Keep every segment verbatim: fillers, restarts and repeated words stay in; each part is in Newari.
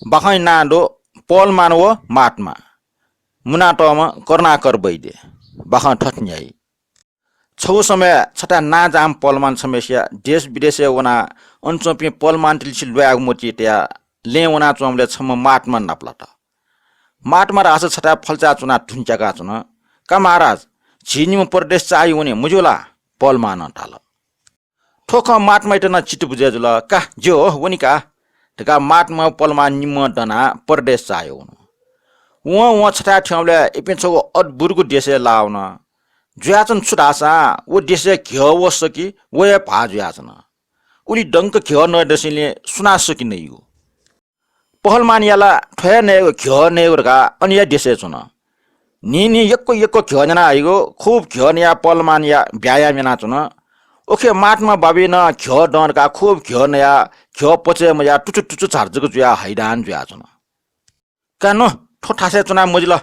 बाखंया नां दु पहलमान व महात्मा। मुनातःम्ह करुणाकर वैद्य। बाखं थथे न्ह्याइ। छगू समय छथाय् नांजाःम्ह पहलमान छम्हय्सिया देश विदेशय् वनाः अन च्वंपिं पहलमानतय्लिसे ल्वायेगु मतिइ तयाः लँय् वनाच्वंबलय् छम्ह महात्मा नापलात। महात्मा धाःसा छथाय् फल्चाय् च्वनाः धुन त्याकाच्वन। "का महाराज, झी निम्ह परदेश चाःहि वने, मज्यू ला?" पहलमानं धाल। थ्व खँ महात्मायात नं चित्त बुझे जुल। "का, ज्यू, वनी का," धकाः महात्मा व पहलमान निम्हं दनाः परदेश चाःहि वन। वं वं छथाय् थ्यंबलय् इपिं छगू अद्भुतगु देशय् लाः वन। जुयाच्वन छु धाःसा व देशय् घ्यः व सकि व हे भाः जुयाच्वन। उलि दंक घ्यः नयेदसेंलि सुनां सकि नइगु। पहलमानया ला थ्व हे नयेगु, घ्यः नयेगु धकाः अनया देशय् च्वन। न्हिं न्हिं यक्व यक्व घ्यः न्याना हइगु। खुब घ्यः नयाः पहलमानया व्यायाम यानाच्वन। उखे महात्मा बाबुइ नं घ्यः दं धकाः खुब घ्यः नयाः घ्यः पचय् मयाः तुचु तुचु झार जक जुयाः हैदान जुयाच्वन। "का नु, थ्व थासय् च्वना मजिल,"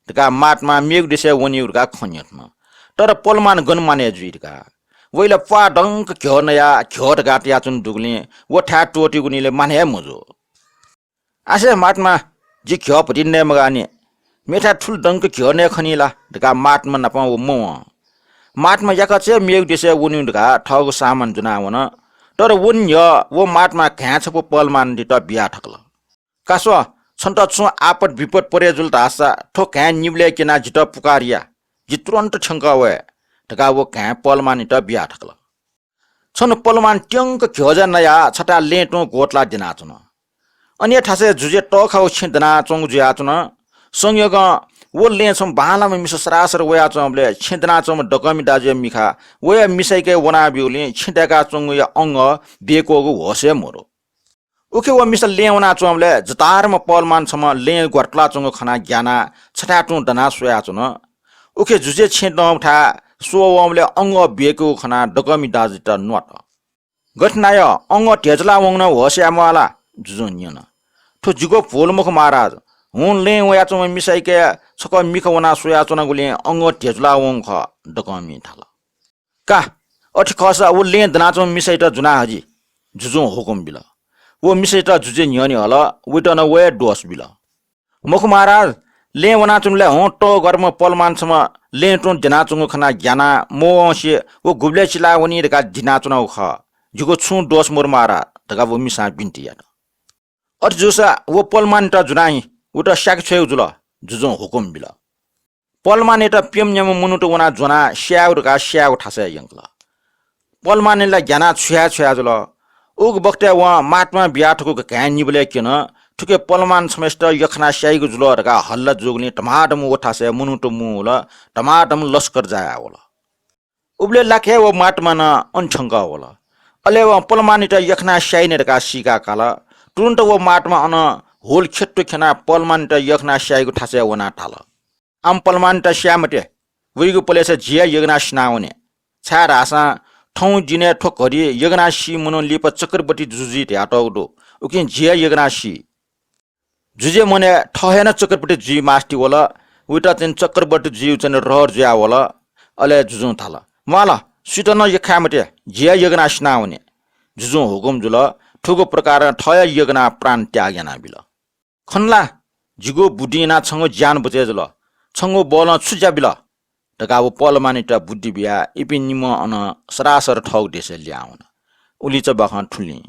धकाः महात्मा मेगु देशय् वनीगु धकाः खँ न्ह्यथन। तर पहलमान गन मानय् जुइ धकाः। वइ ला प्वाः दंक घ्यः नयाः घ्यः धकाः तयाच्वंगु दुगुलिं व थाय् त्वःतेगु निलय् मानय् हे मजू। "आसे महात्मा, जि घ्यः भति नये मगानि, मेथाय् थुलि दंक घ्यः नये खनी ला?" धकाः महात्मा नाप व मवं। महात्मा याकःचा मेगु देशय् वनीगु धकाः थःगु सामान ज्वनाः वन। तर वने न्ह्यः व महात्मा घाँय् छपु पहलमानतय्त बिया थकल। "का स्व, छन्त छुं आपत विपत परे जुल धाःसा थ्व घाँय् निबलय् क्यनाः जितः पुकार या, जि तुरन्त थ्यंकः वये," धकाः व घाँय् पहलमानतय्त बिया थकल। छन्हु पहलमान त्यंक घ्यःज्या नयाः छथाय् लँय् तुं ग्वतलाः द्यनाच्वन। अन हे थासय् जुजुया तःखागु छेँ दनाच्वंगु जुयाच्वन। संयोगं व लँय् छम्ह बांलाम्ह मिसा सरासर वयाच्वंबलय् छेँ दनाच्वंम्ह दकःमि दाजुया मिखा वया मिसायाके वनाब्यूगुलिं छेँ दय्काच्वंगुया अंगः ब्यय्क्वःगु होश हे मदु। उखे व मिसा लँय् वनाच्वंबलय् जतारम्ह पहलमान छम्ह लँय् ग्वातलाच्वंगु खनाः ग्यानाः छथाय् तुं दनाः स्वयाच्वन। उखे जुजुया छेँ दंथाय् स्वः वंबलय् अंगः ब्यय्कूगु खनाः दकःमि दाजुयात न्वात। "गथे यानाः अंगः ध्यजुला वंगु नं होश याये म्वाः ला?" जुजुं न्यन। "थ्व जिगु भूल मखु महाराज, हुं लँय् वयाच्वंम्ह मिसायाके छकः मिखा वनाः स्वयाच्वनागुलिं अंगः ध्यजुला वंगु खः," दकःमिं धाल। "का, अथे खःसा व लँय् दनाच्वंम्ह मिसायात ज्वना हजि," जुजुं हुकुम बिल। व मिसायात जुजुया न्ह्यःने हल, वयात नं व हे दोष बिल। "मखु महाराज, लँय् वनाच्वंबलय् हुं तःग्वातम्ह पहलमान छम्ह लँय् तुं द्यनाच्वंगु खनाः ग्यानाः मवंसे व गुबलय् चिलाः वनी धकाः दिनाच्वनागु खः। जिगु छुं दोष मदु महाराज," धकाः व मिसां बिन्ति यात। "अथे जूसा व पहलमानयात ज्वना हि, वयात स्याके छ्वयेगु जुल," जुजुं हुकुम बिल। पहलमानयात प्यम्ह न्याम्ह मनूत वनाः ज्वनाः स्यायेगु धकाः स्यायेगु थासय् यंकल। पहलमानया ला ग्यानाः छु याये छु याये जुल। उगु बखतय् वं महात्मां बिया थकूगु घाँय् निबलय् क्यन। थुखे पहलमान छम्हय्सित यख्खानाः स्याइगु जुल धकाः हल्ला जूगुलिं धमाधम व थासय् मनूत मुंवल, धमाधम लस्कर जायावल। उबलय् लाखे हे व महात्मा नं अन थ्यंकः वल। अले वं पहलमानयात यख्खानाः स्याइने धकाः सीका काल। तुरुन्त व महात्मा अन हुल खेत्तु ख्यनाः पहलमानयात यख्खानाः स्याइगु थासय् वनाः धाल, "आम पहलमानयात स्याये मते। वइगु पलेसा जि हे यगनाः सिनावने। छाय्धाःसा थौं दिनय् थ्व घडी यगनाः सी मनू लिपा चक्रवर्ती जुजुइ धयातःगु दु। उकिं जि हे यगनाः सी। जुजुया मनय् थः हे नं चक्रवर्ती जुइ मास्ति वल। वयात चाहिँ चक्रवर्ती जुइगु चाहिँ रहर जुयावल।" अले जुजुं धाल, "म्वाल, सुइत नं यख्खाये मते, जि हे यगनाः सिनावने।" जुजुं हुकुम जुल। थुगु प्रकारं थः हे यगनाः प्राण त्याग यानाबिल। "खन ला, जिगु बुद्धिं यानाः छंगु ज्यान बचय् जुल, छंगु बलं छु ज्या बिल?" धकाः व पहलमानयात बुद्धि बियाः इपिं निम्हं अन सरासर थःगु देशय् लिहां वन। उलिचा बाखं थुलिं।